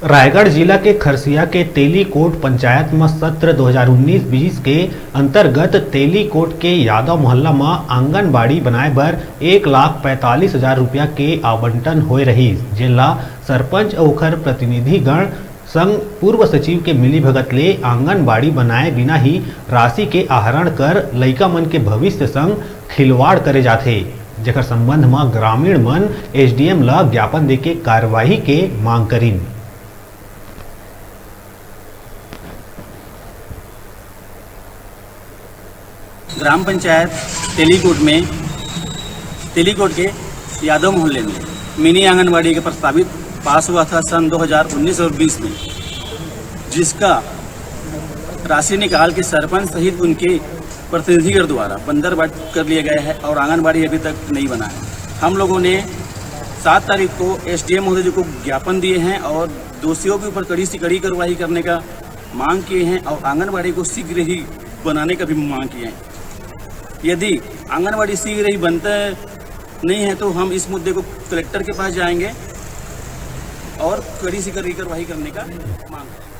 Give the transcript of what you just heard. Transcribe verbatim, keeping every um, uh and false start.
रायगढ़ जिला के खरसिया के तेलीकोट पंचायत म सत्र दो हज़ार उन्नीस बीस के अंतर्गत तेलीकोट के यादव मोहल्ला म आंगनबाड़ी बनाए बर एक लाख पैंतालीस हजार रुपया के आवंटन होए रहिस, जेन ला सरपंच अउ ओखर प्रतिनिधिगण संग पूर्व सचिव के मिलीभगत ले आंगनबाड़ी बनाए बिना ही राशि के आहरण कर लइका मन के भविष्य संग खिलवाड़ करे जाथे, जेकर संबंध म ग्रामीण मन एसडीएम ल ज्ञापन देके कार्यवाही के मांग करिन। ग्राम पंचायत तेलीकोट में, तेलीकोट के यादव मोहल्ले में मिनी आंगनबाड़ी का प्रस्तावित पास हुआ था सन दो हज़ार उन्नीस और बीस में, जिसका राशि निकाल के सरपंच सहित उनके प्रतिनिधिगण द्वारा बंदरबाट कर लिया गया है और आंगनबाड़ी अभी तक नहीं बना है। हम लोगों ने सात तारीख को एसडीएम महोदय जी को ज्ञापन दिए हैं और दोषियों के ऊपर कड़ी से कड़ी कार्रवाई करने का मांग किए हैं और आंगनबाड़ी को शीघ्र ही बनाने का भी मांग किए हैं। यदि आंगनबाड़ी शीघ्र ही बनता नहीं है तो हम इस मुद्दे को कलेक्टर के पास जाएंगे और कड़ी से कड़ी कार्रवाई करने का मांग करेंगे।